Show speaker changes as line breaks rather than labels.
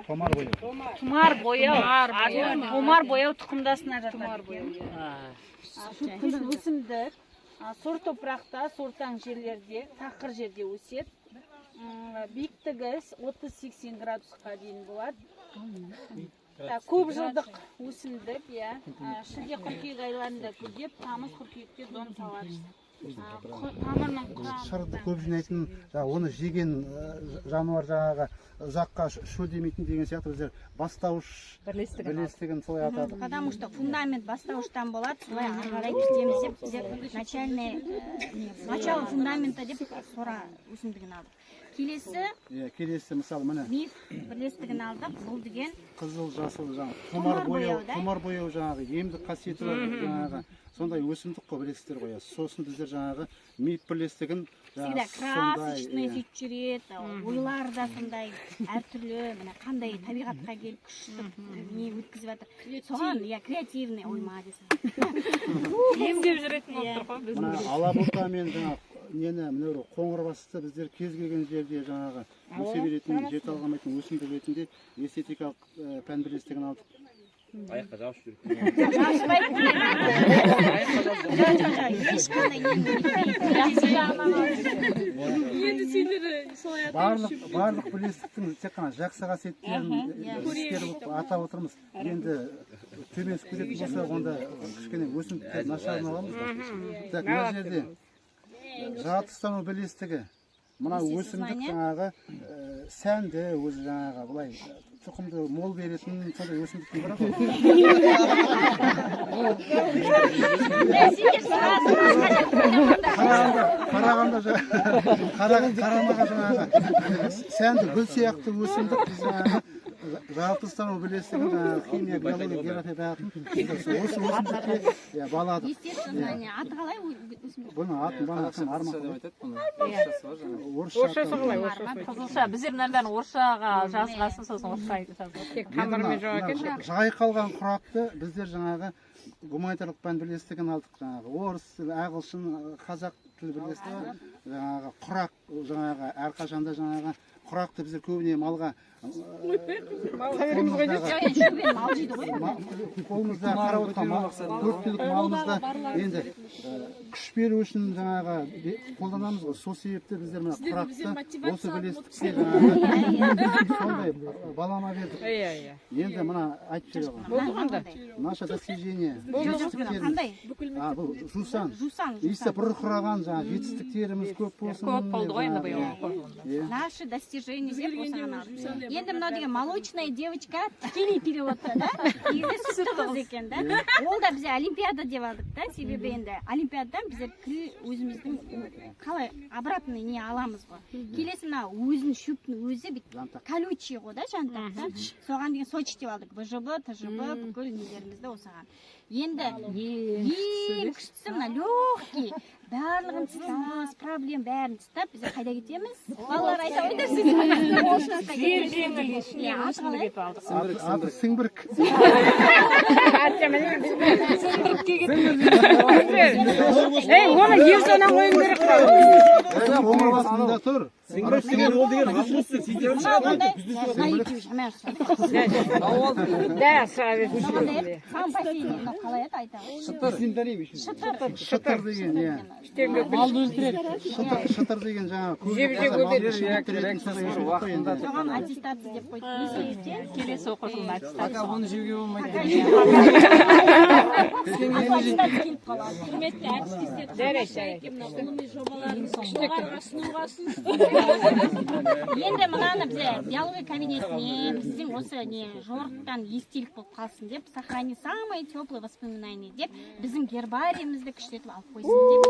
бояу.
Томар бояу.
Тұмар бояу. Томар бояу тұқымдасына жатады екен. Шөптесін өсімдік. Сор топырақта, сортаң жерлерде, тақыр жерде өседі. Биіктігі 30-80 градусқа дейін болады. Көп жылдық өсімдік, иә. Шілде қыркүйек айларында гүлдеп, тамыз қыркүйекте дон салады. Тамырының құрамы.
Шырды көп жинайтын, оны жеген жануар жаңағы ұзаққа шөлдемейтін деген сияқты біздер бастауыш бірлестігін солай атадық.
Потому что фундамент бастауыштан болады, солай ары қарай кетеміз деп біздер начальный начало фундамента деп сора өсімдігін алдық. Келесі,
иә, келесі мысалы міне
миф бірлестігін алдық. Бұл деген
қызыл жасыл жаңағы томар бояу, томар бояу жаңағы емдік қасиеті бар жаңағы сондай өсімдік қой, білесіздер ғой. Сосын біздер жаңағы миф бірлестігін
всегда красочный сөйтіп жүреді, ойлар да сондай әртүрлі, міне қандай табиғатқа келіп күшті не өткізіп жатыр. Соған, иә, креативный ой молодец.
Емдеп жүретін болып тұр ғой біздің.
Мына алабұта мен жаңағы нені мынау қоңырбасты біздер кез келген жерде жаңағы өсе беретін, жете алмайтын өсімдік ретінде эстетикалық пән бірлестігін алдық.
Аяққа жабысып жүр.
Жабыспайды. Жоқ, ешқандай
енді сендер солай
барлық бірлестіктің тек қана жақсы қасиеттерін іскер болып атап отырмыз. Енді төмен түсіп кететін болса, онда кішкене өсімдіктер нашарын аламыз ғой. Так, мына жерде жаратылыстану бірлестігі. Мына өсімдік жаңағы сәнді, өзі жаңағы былай тұқымды мол беретін сондай өсімдіктің бірі ғой. Қарағанда қарамаға жаңағы сәнді гүл сияқты өсімдік біз жаңағы жаратылыстану бірлестігі жаңағы химия, биология, география бағытын осы өсімдікке баладық.
Естествознание. Аты қалай өсімдік?
Бұның атын бағана арман
деп айтады бұны.
Орысшасы
қалай?
Қызылша. Біздер мынаның бәрін орысшаға жазғасын, сосын орысша айтып.
Тек тамырымен жоқ екен.
Жайқалған құрақты біздер жаңағы гуманитарлық пән бірлестігін алдық. Жаңағы орыс тілі, ағылшын, қазақ тілі бірлестігі жаңағы құрақ жаңағы әрқашанда жаңағы құрақты біздер көбіне малға қолымызда қарап отырған төрт түлік малымызда енді күш беру үшін жаңағы қолданамыз ғой. Сол себепті біздер мына құрақты осы бірлестікке жаңағы сондай балама бердік. Енді мына айтып жібере ғой. Наше достижение.
Қандай?
Бұл жусан.
Жусан.
Иісі бұрқыраған жаңағы жетістіктеріміз көп болсын.
Көп болды ғой енді биыл.
Наше достижение деп осыған алдық. Енді мынау деген молочная девочка тікелей переводта да, негізі сүтті қыз екен да. Ол да бізде олимпиада деп алдық та, себебі енді олимпиададан біздер өзіміздің қалай обратный не аламыз ғой. Келесі мына өзінің шөптің өзі бүйтіп колючий ғой да, жантақ да. Соған деген Сочи деп алдық. БЖБ, ТЖБ бүкіл нелерімізді осыған. Енді ең күштісі мына легкий, барлығын тастап, проблем бәрін тастап, біз қайда кетеміз? Балалар айта қойыңдаршы.
Аты сіңбірік.
Сіңбірікке кетті.
Ей, оны ержаннан қоюың керек қой.
Қоңыр басында тұр.
Сіңбірік деген ол деген августта сентябрь шығады.
Да, шыға берсін.
Сам последний, мынау қалай еді айта ғой?
Шытыр. Шытыр деген, иә.
Малды өлтіреді.
Шытыр деген жаңағы
Жеп жеп өлтіреді.
Соған аттестация деп қойды. Не себептен?
Келесі оқу жылына аттестация.
Пока бұны жеуге болмайды.
Аттестация келіп қалады.
Құрметті әріптестер, мына ғылыми жобаларын жоғарыға ұсынуға ұсыныс.
Енді мынаны бізде биология кабинетіне біздің осы не жорықтан естелік болып қалсын деп, сохрани самые теплые воспоминания деп біздің гербариімізді күштетіп алып қойсын деп.